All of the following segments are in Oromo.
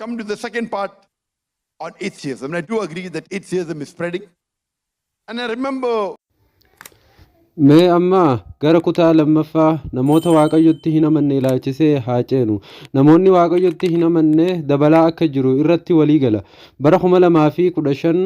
Come to the second part on atheism. And I do agree that atheism is spreading. And I remember Mee amma gara kutaa lammaffaa namoota Waaqayyotti hin amanne ilaalchisee haa ceenu. Namoonni Waaqayyotti hin amanne dabalaa akka jiru irratti walii gala. Bara 2015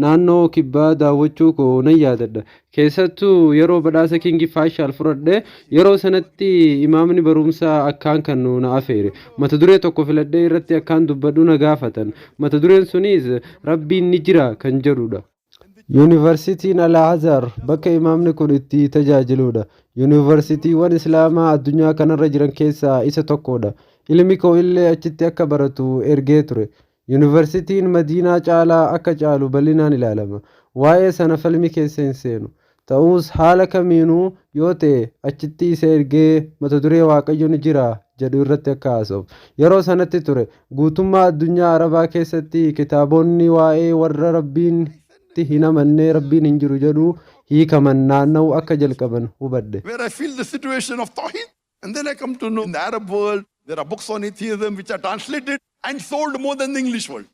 naannoo kibbaa daawwachuu koo nan yaadadha. Keessattuu yeroo badhaasa King Faisal fudhadhe, yeroo sanatti imaamni barumsaa akkaan kan na afeere. Mata duree tokko filadhee irratti akkaan dubbadhu na gaafatan. Mata dureen sunis "Rabbiin ni jira" kan jedhudha. Yuunivarsiitiin Al-Azhar bakka imaamni kun itti tajaajiludha. Yuunivarsiitiiwwan Islaamaa addunyaa kanarra jiran keessaa isa tokkodha. Ilmi koo illee achitti akka baratu ergee ture. Yuunivarsiitiin Madiinaa caalaa akka caalu bal'inaan ilaalama. Waa'ee sana falmi keessa hin seenu. Ta'us haala kamiinuu yoo ta'e achitti isa ergee mata duree "Waaqayyo ni jira" jedhu irratti akka haasa'u. Yeroo sanatti ture guutummaa addunyaa Arabaa keessatti kitaabonni waa'ee warra Rabbiin hin amanne, Rabbiin hin jiru jedhu hiikaman naanna'uu akka jalqaban hubadhe. Where I feel the situation of Tawheed. And then I come to know in the Arab world, there are books on atheism which are translated and sold more than the English world.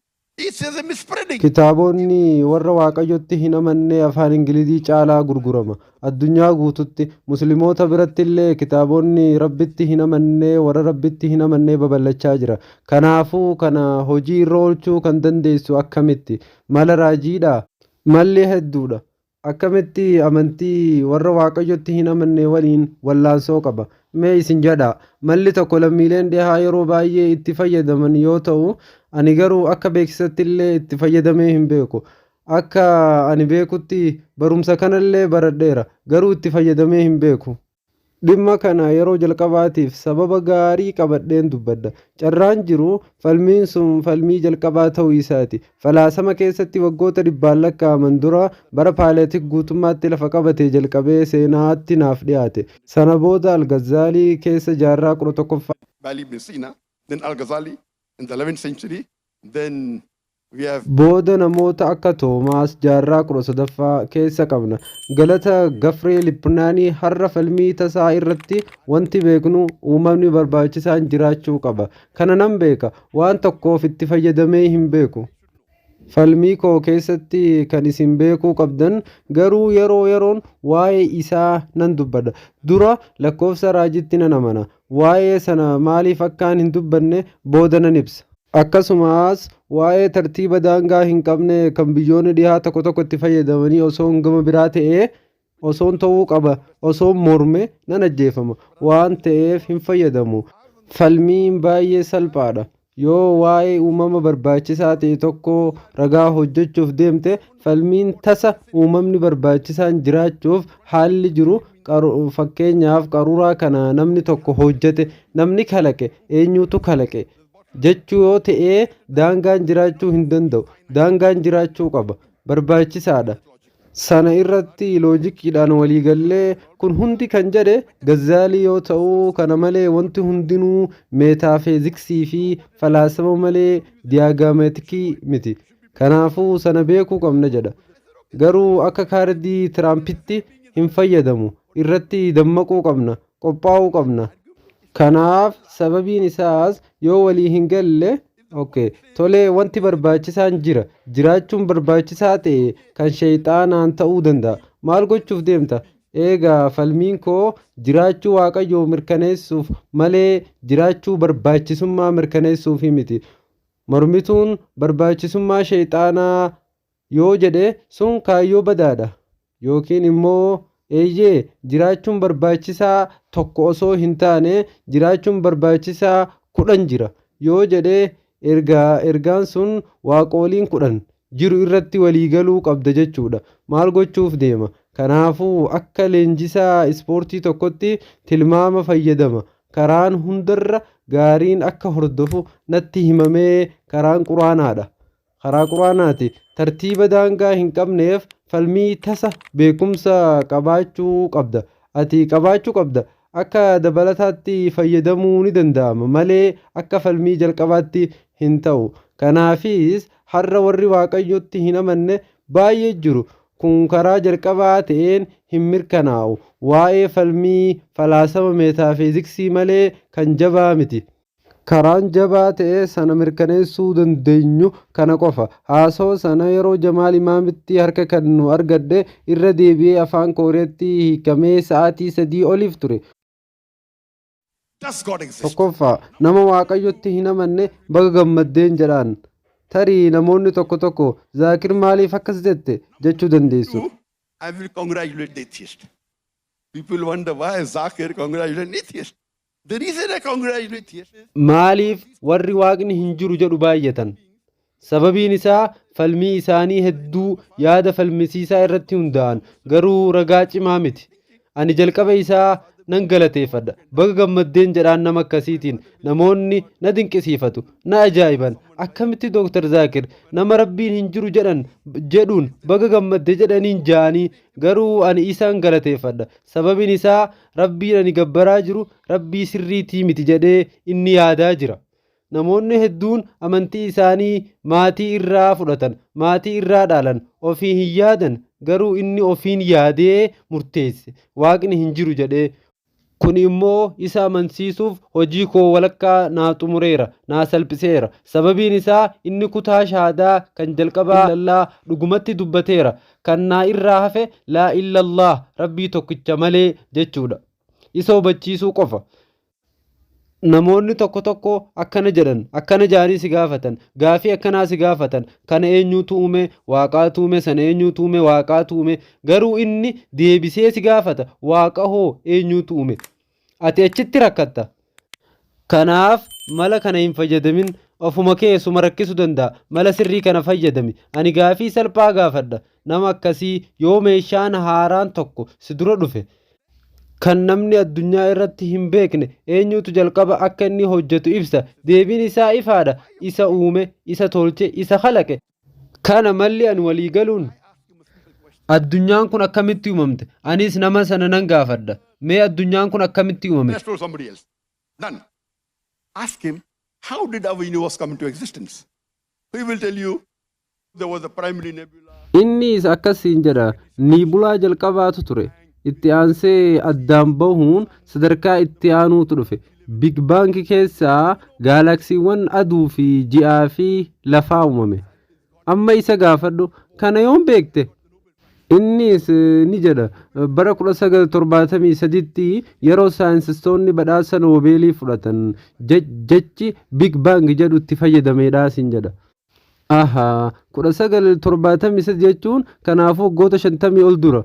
Atheism is spreading. Kitaabonni warra Waaqayyotti hin amanne afaan Ingilizii caalaa gurgurama. Addunyaa guututti Musliimoota biratti illee kitaabonni Rabbitti hin amanne, warra Rabbitti hin amanne babal'achaa jira. Kanaafuu kana hojii irra oolchuu kan dandeessu akkamitti? Mala raajiidhaa? Malli hedduudha. Akkamitti amantii warra Waaqayyotti hin amanne waliin wallaansoo qaba? Mee isin jedhaa. Malli tokko lammiileen dhihaa yeroo baay'ee itti fayyadaman yoo ta'u, ani garuu akka beeksisatti illee itti fayyadamee hin beeku. Akka ani beekutti barumsa kanallee baradheera, garuu itti fayyadamee hin beeku. Dhimma kana yeroo jalqabaatiif sababa gaarii qabadheen dubbadha. Carraan jiru falmiin sun falmii jalqabaa ta'uu isaati. Falaasama keessatti waggoota dhibbaan lakkaa'aman dura bara Paleolithic guutummaatti lafa qabatee jalqabee seenaatti naaf dhiyaate. Sana booda Al-Ghazaalii keessa jaarraa 11ffaa Ali ibn Sina, then Al-Ghazali in the 11th century, then we have booda namoota akka Toomaas jaarraa 13ffaa keessa qabna. Galata Gafree Lipnaanii har'a falmii tasaa irratti wanti beeknu uumamni barbaachisaan jiraachuu qaba. Kana nan beeka. Waan tokkoof itti fayyadamee hin beeku. Falmii koo keessatti kan isin beekuu qabdan garuu yeroo yeroon waa'ee isaa nan dubbadha. Dura lakkoofsa raajitti nan amana. Waa'ee sana maaliif akkaan hin dubbanne booda nan ibsa. Akkasumas waa'ee tartiiba daangaa hin qabne kan biyyoonni dhihaa tokko tokko itti fayyadamanii osoo gama biraa ta'ee osoon ta'uu qaba, osoon morme nan ajjeefama waan ta'eef hin fayyadamu. Falmiin baay'ee salphaadha. Yoo waa'ee uumama barbaachisaa ta'e tokko ragaa hojjechuuf deemte, falmiin tasa uumamni barbaachisaan jiraachuuf haalli jiru, fakkeenyaaf qaruuraa kana namni tokko hojjete, namni kalaqe eenyutu kalaqe jechuu yoo ta'e, daangaan jiraachuu hin danda'u. Daangaan jiraachuu qaba, barbaachisaadha. Sana irratti loojikiidhaan waliigallee kun hundi kan jedhe Gazzaalii yoo ta'u, kana malee wanti hundinuu meetaafiiziksii fi falaasama malee diyaagramaatikii miti. Kanaafuu sana beekuu qabna jedha. Garuu akka kaardii tiraampitti hin fayyadamu. Irratti dammaquu qabna, qophaa'uu qabna. Kanaaf sababiin isaas yoo walii hin galle, okay, tolee, wanti barbaachisaan jira, jiraachuun barbaachisaa ta'e kan sheeyxaanaan ta'uu danda'a. Maal gochuuf deemta? Eegaa falmiin koo jiraachuu Waaqayyoo mirkaneessuuf malee jiraachuu barbaachisummaa mirkaneessuuf miti. Mormituun barbaachisummaa sheeyxaanaa yoo jedhe, sun kaayyoo badaadha. Yookiin immoo eeyyee, jiraachuun barbaachisaa tokko osoo hin taane jiraachuun barbaachisaa 10 jira yoo jedhe, ergaa ergaan sun waaqoliin 10 jiru irratti waliigaluu qabda jechuudha. Maal gochuuf deema? Kanaafuu akka leenjisaa ispoortii tokkotti tilmaama fayyadama. Karaan hundarra gaariin akka hordofu natti himamee karaan Quraanaadha. Karaa Quraanaati. Tartiiba daangaa hin qabneef falmii tasa beekumsa qabaachuu qabda. Ati qabaachuu qabda. Akka dabalataatti fayyadamuu ni danda'ama malee akka falmii jalqabaatti hin ta'u. Kanaafis har'a warri Waaqayyotti hin amanne baay'ee jiru. Kun karaa jalqabaa ta'een hin mirkanaa'u. Waa'ee falmii falaasama meetaafiiziksii malee kan jabaa miti. Karaan jabaa ta'e sana mirkaneessuu dandeenyu kana qofa. Haasawa sana yeroo Jamaal Imaamitti harka kennu argadhe. Irra deebi'ee afaan Kooriyaatti hiikamee sa'aatii 3 oliif ture. Does God exist? Tokkoffaa, nama Waaqayyotti hin amanne baga gammaddeen jedhaan. Tarii namoonni tokko tokko, "Zaakir, maaliif akkas jette?" jechuu dandeessu. Two, I will congratulate the atheist. People wonder why Zakir congratulate an atheist. The reason I congratulate atheist is Maaliif warri Waaqni hin jiru jedhu baay'atan? Sababiin isaa falmii isaanii hedduu yaada falmisiisaa irratti hundaa'an, garuu ragaa cimaa miti. Ani jalqaba isaa nan galateeffadha. Baga gammaddeen jedhaan nama akkasiitiin. Namoonni na dinqisiifatu, na ajaa'iban. Akkamitti Dooktar Zaakir nama Rabbiin hin jiru jedhan jedhuun baga gammadde jedhaniin ja'anii? Garuu ani isaan galateeffadha. Sababiin isaa Rabbiin ani gabbaraa jiru Rabbii sirriitii miti jedhee inni yaadaa jira. Namoonni hedduun amantii isaanii maatii irraa fudhatan, maatii irraa dhaalan, ofii hin yaadan. Garuu inni ofiin yaadee murteesse, Waaqni hin jiru jedhee. Kun immoo isa amansiisuuf hojii koo walakkaa naa xumureera, naa salphiseera. Sababiin isaa inni kutaa shahaadaa kan jalqabaa lallaa dhugumatti dubbateera. Kan naa irraa hafe laa illallah, Rabbii tokkicha malee jechuudha. Isa hubachiisuu qofa. Namoonni tokko tokko akkana jedhan, akkana jedhanii si gaafatan, gaafii akkanaa si gaafatan: kana eenyutu uume? Waaqaatu uume. Sana eenyutu uume? Waaqaatu uume. Garuu inni deebisee si gaafata, Waaqa hoo eenyutu uume? Ati achitti rakkatta. Kanaaf mala kana hin fayyadamin. Ofuma keessuma rakkisuu danda'a. Mala sirrii kana fayyadami. Ani gaafii salphaa gaafadha nama akkasii: yoo meeshaan haaraan tokko si dura dhufe kan namni addunyaa irratti hin beekne, eenyutu jalqaba akka inni hojjetu ibsa? Deebiin isaa ifaadha: isa uume, isa tolche, isa kalaqe. Kana malli ani walii galuun, addunyaan kun akkamitti uumamte? Anis nama sana nan gaafadha, mee addunyaan kun akkamitti uumame? Let's throw somebody else. Done. Ask him, how did our universe come into existence? He will tell you there was a primary nebula. Innis akkasiin jedha: niibulaa jalqabaatu ture, itti aansee addaan bahuun sadarkaa itti aanuutu dhufe, Big Bang keessaa gaalaksiiwwan aduu fi ji'aa fi lafaa uumame. Amma isa gaafadhu, kana yoom beekte? Innis ni jedha, bara 1973tti yeroo saayinsistoonni badhaasa Noobeelii fudhatan jechi Big Bang jedhu itti fayyadameedha siin jedha. Ahaa, 1973 jechuun kanaafuu waggoota 50 ol dura.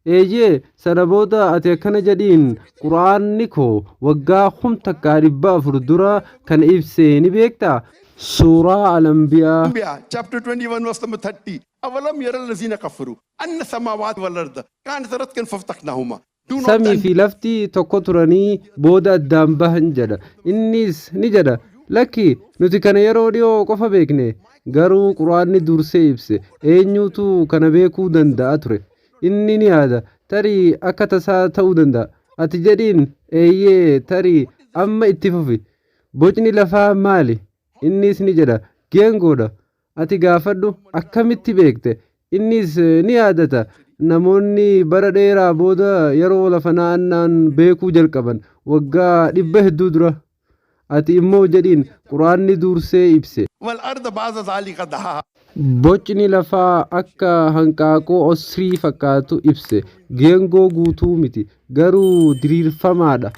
Eeyyee, sana booda ati akkana jedhiin: Quraanni koo waggaa 1400 dura kan ibse ni beektaa? Suuraa Alambiyaa. Anbiya, chapter 21, verse number 30. أولم يرى الذين كفروا أن السماوات والأرض كانتا رتقا ففتقناهما. Do not Samii fi lafti tokko turanii booda addaan bahan jedha. Innis ni jedha, lakki, nuti kana yeroo dhiyoo qofa beekne. Garuu Quraanni dursee ibse. Eenyutu kana beekuu danda'a ture? Inni ni yaada, tarii akka tasaa ta'uu danda'a. Ati jedhiin, eeyyee, tarii. Amma itti fufi, bocni lafaa maali? Innis ni jedha, geengoodha. Ati gaafadhu, akkamitti beekte? Innis ni yaadata, namoonni bara dheeraa booda yeroo lafa naanna'an beekuu jalqaban, waggaa dhibba hedduu dura. Ati immoo jedhiin, Quraanni dursee ibse. والأرض بعد ذلك دحاها. Bocni lafaa akka hanqaaquu osrii fakkaatu ibse. Geengoo guutuu miti, garuu diriirfamaadha.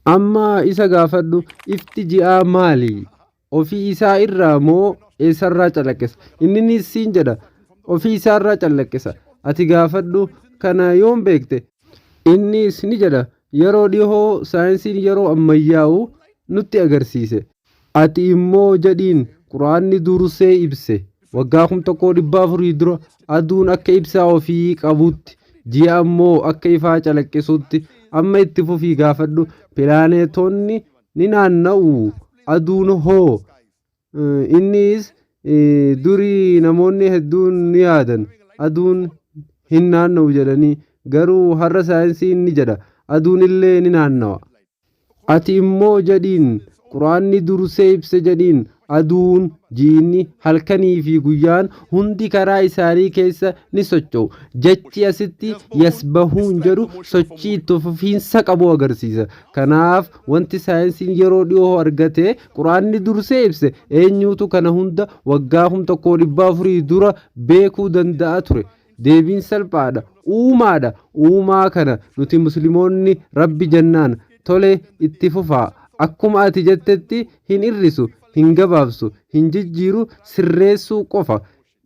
Amma isa gaafadhu, ifti ji'aa maali? Ofii isaa irraa moo eessarraa calaqqisa? Inni siin jedha, ofii isaarraa calaqqisa. Ati gaafadhu, kana yoom beekte? Innis ni jedha, yeroo dhihoo saayinsiin yeroo ammayyaa'u nutti agarsiise. Ati immoo jedhiin, Quraanni dursee ibse, waggaa 1400 dura, aduun akka ibsaa ofii qabutti, ji'a ammoo akka ifaa calaqqisutti. Amma itti fufii gaafadhu, pilaaneetonni ni naanna'u, aduun hoo? Innis durii namoonni hedduun ni yaadan aduun hin naanna'u jedhanii, garuu har'a saayinsiin ni jedha, aduun illee ni naannawa. Ati immoo jedhiin, Quraanni dursee ibse jedhiin. Aduun, jiinni, halkanii fi guyyaan hundi karaa isaanii keessa ni socho'u. Jechi asitti yasbahuun jedhu sochii itti fufiinsa qabu agarsiisa. Kanaaf wanti saayinsiin yeroo dhiyoo argate Quraanni dursee ibse. Eenyutu kana hunda waggaa 1400 dura beekuu danda'a ture? Deebiin salphaadha. Uumaadha. Uumaa kana nuti Musliimoonni Rabbi jennaan. Tole, itti fufaa. Akkuma ati jettetti hin hir'isu, hin gabaabsu, hin jijjiiru, sirreessuu qofa.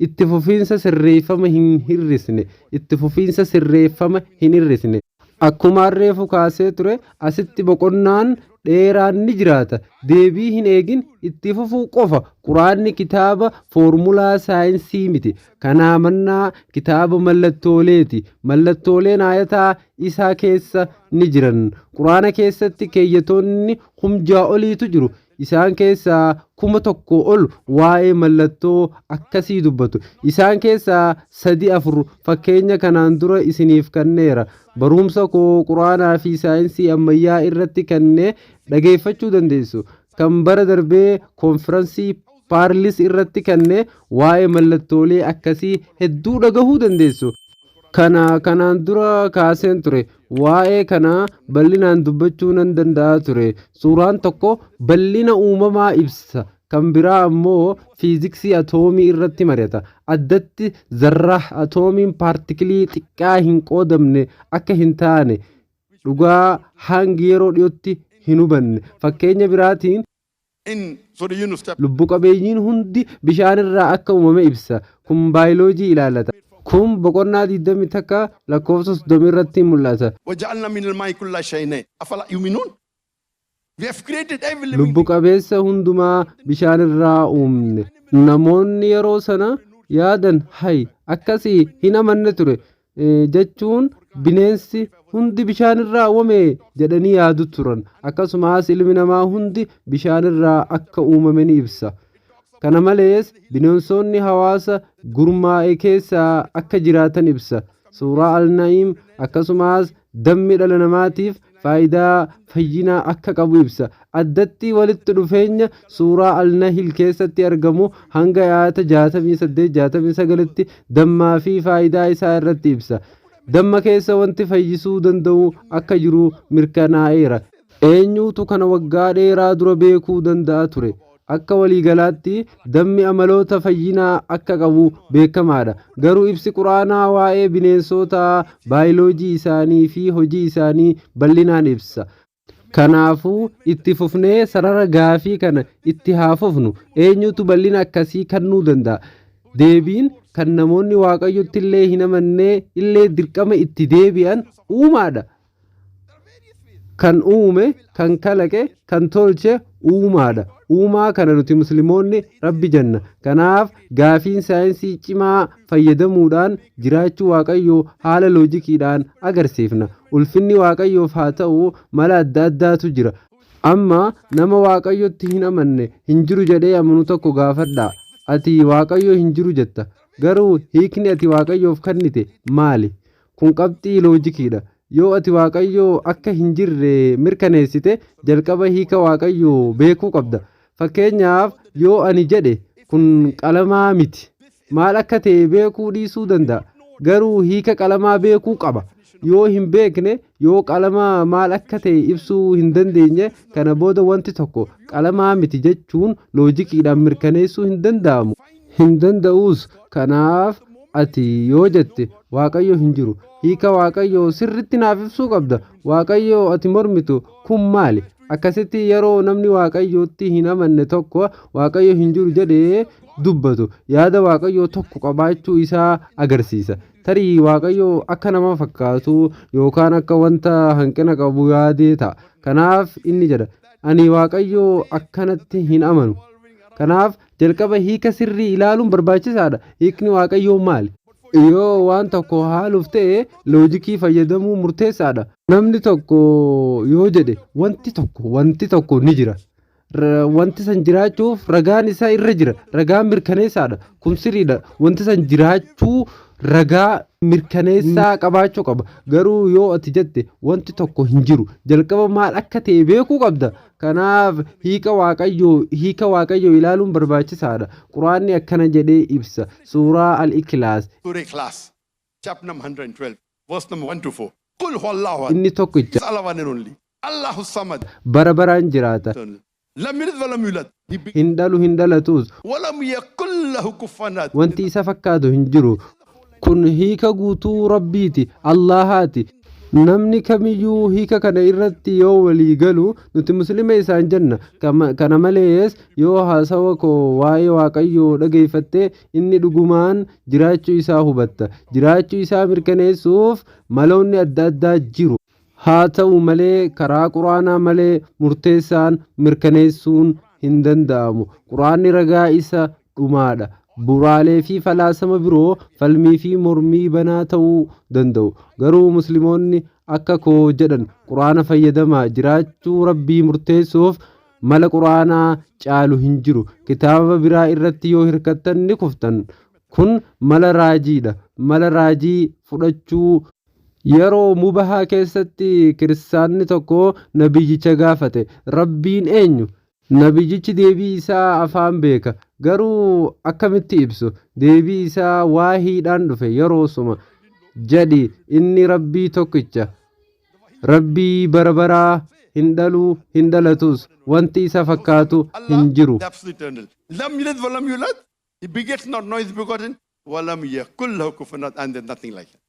Itti fufiinsa sirreeffama hin hir'isne. Itti fufiinsa sirreeffama hin hir'isne. Akkuma reefu kaasee ture, asitti boqonnaan dheeraan ni jiraata. Deebii hin eegin, itti fufuu qofa. Quraanni kitaaba foormulaa saayinsii miti. Kanaa mannaa kitaaba mallattooleeti. Mallattooleen aayataa isaa keessa ni jiran. Quraana keessatti keeyyatoonni 6,000 oliitu jiru. Isaan keessaa 1000 ol waa'ee mallattoo akkasii dubbatu. Isaan keessaa sadi afur fakkeenya kanaan dura isiniif kenneera. Barumsa koo Quraanaa fi saayinsii ammayyaa irratti kennee dhageeffachuu dandeessu. Kan bara darbee koonfiransii Paarlis irratti kenne waa'ee mallattoolee akkasii hedduu dhagahuu dandeessu. Kana kanaan dura kaaseen ture. Waa'ee kana bal'inaan dubbachuu nan danda'a ture. Suuraan tokko bal'ina uumamaa ibsa. Kan biraa ammoo fiiziksii atoomii irratti mari'ata. Addatti zarraa atoomiin paartikilii xiqqaa hin qoodamne akka hin taane dhugaa hangi yeroo dhiyootti hin hubanne. Fakkeenya biraatiin In Surah Yunus chapter lubbu qabeeyyiin hundi bishaan irraa akka uumame ibsa. Kun baayoloojii ilaallata. Kun boqonnaa 21 lakkoofsa 30 irratti mul'ata. وجعلنا من الماء كل شيء أفلا يؤمنون. We have created every living Lubbu qabeessa hundumaa bishaan irraa uumne. Namoonni yeroo sana yaadan hay akkasii hin amanne ture. Jechuun bineensi hundi bishaan irraa uumame jedhanii yaadu turan. Akkasumas ilmi namaa hundi bishaan irraa akka uumame ni ibsa. Kana malees bineensonni hawaasa gurmaa'e keessa akka jiraatan ibsa. Suuraa Al-Na'iim. Akkasumas dammi dhala namaatiif faayidaa fayyinaa akka qabu ibsa. Addatti walitti dhufeenya suuraa Al-Nahil keessatti argamu hanga aayata 68 69tti dammaa fi faayidaa isaa irratti ibsa. Damma keessa wanti fayyisuu danda'u akka jiru mirkanaa'eera. Eenyutu kana waggaa dheeraa dura beekuu danda'a ture? Akka waliigalaatti dammi amaloota fayyinaa akka qabu beekamaadha. Garuu ibsi Quraanaa waa'ee bineensota, baayoloojii isaanii fi hojii isaanii bal'inaan ibsa. Kanaafuu itti fufnee sarara gaafii kana itti haa fufnu. Eenyutu bal'ina akkasii kennuu danda'a? Deebiin kan namoonni Waaqayyotti illee hin amanne illee dirqama itti deebi'an uumaadha. Kan uume, kan kalaqe, kan tolche uumaadha. Uumaa kana nuti Musliimoonni Rabbi jenna. Kanaaf gaafiin saayinsii cimaa fayyadamuudhaan jiraachuu Waaqayyoo haala loojikiidhaan agarsiifna. Ulfinni Waaqayyoof haa ta'u, mala adda addaatu jira. Amma nama Waaqayyotti hin amanne, hin jiru jedhee amanu tokko gaafadhaa. Ati Waaqayyo hin jiru jetta. Garuu hiikni ati Waaqayyoof kennite maali? Kun qabxii loojikiidha. Yoo ati Waaqayyo akka hin jirre mirkaneessite, jalqaba hiika Waaqayyoo beekuu qabda. Fakkeenyaaf yoo ani jedhe kun qalamaa miti. Maal akka ta'e beekuu dhiisuu danda'a. Garuu hiika qalamaa beekuu qaba. Yoo hin beekne, yoo qalama maal akka ta'e ibsuu hin dandeenye, kana booda wanti tokko qalamaa miti jechuun loojikiidhaan mirkaneessuu hin danda'amu. Hin danda'us. Kanaaf ati yoo jette Waaqayyo hin jiru, hiika Waaqayyoo sirritti naaf ibsuu qabda. Waaqayyo ati mormitu kun maali? Akkasitti yeroo namni Waaqayyootti hin amanne tokko Waaqayyo hin jiru jedhee dubbatu, yaada Waaqayyoo tokko qabaachuu isaa agarsiisa. Tarii Waaqayyo akka nama fakkaatu yookaan akka wanta hanqina qabu yaadee ta'a. Kanaaf inni jedha, "Ani Waaqayyo akkanatti hin amanu." Kanaaf jalqaba hiika sirrii ilaaluun barbaachisaadha. Hiikni Waaqayyoo maali? Yoo waan tokko haaluuf ta'e loojikii fayyadamuu murteessaadha. Namni tokko yoo jedhe wanti tokko ni jira. Wanti san jiraachuuf ragaan isaa irra jira. Ragaan mirkaneessaadha. Kun sirriidha. Wanti san jiraachuu ragaa mirkaneessaa qabaachuu qaba. Garuu yoo ati jette wanti tokko hin jiru, jalqaba maal akka ta'e beekuu qabda. Kanaaf hiika Waaqayyoo ilaaluun barbaachisaadha. Quraanni akkana jedhee ibsa. Suuraa Al-Ikilaas. Surah Ikhlas, chapter number 112, verse number 1 to 4. Qul huwallahu ahad. Inni tokkicha. It's Allah, one and only. Allahu Samad. Bara baraan jiraata. Eternal. Lam yalid wa lam yulad. He be- Hin dhalu, hin dhalatus. wa lam yakul lahu kufuwan ahad. Wanti isa fakkaatu hin jiru. Kun hiika guutuu Rabbiiti, Allahaati. Namni kamiyyuu hiika kana irratti yoo walii galu, nuti Muslima isaan jenna. Kana malees, yoo haasawa koo waa'ee Waaqayyoo dhageeffatte, inni dhugumaan jiraachuu isaa hubatta. Jiraachuu isaa mirkaneessuuf maloonni adda addaa jiru. Haa ta'u malee, karaa Quraanaa malee murteessaan mirkaneessuun hin danda'amu. Quraanni ragaa isa dhumaadha. Bu'uuraalee fi falaasama biroo falmii fi mormii banaa ta'uu danda'u. Garuu Musliimoonni akka koo jedhan Quraana fayyadamaa. Jiraachuu Rabbii murteessuuf mala Quraanaa caalu hin jiru. Kitaaba biraa irratti yoo hirkattan ni kuftan. Kun mala raajiidha. Mala raajii fudhachuu. Yeroo mubahaa keessatti kiristaanni tokko nabiyyicha gaafate, "Rabbiin eenyu?" Nabiyyichi deebii isaa afaan beeka, garuu akkamitti ibsu? Deebii isaa waahiidhaan dhufe yeroo suma. "Jedhi, inni Rabbii tokkicha, Rabbii bara baraa, hin dhaluu, hin dhalatus, wanti isa fakkaatu hin Allah, jiru." the Absolute Eternal. Lam yalid wa lam yulad. He begets not, nor is begotten. Wa lam yakul lahu kufuwan ahad. And there's nothing like him.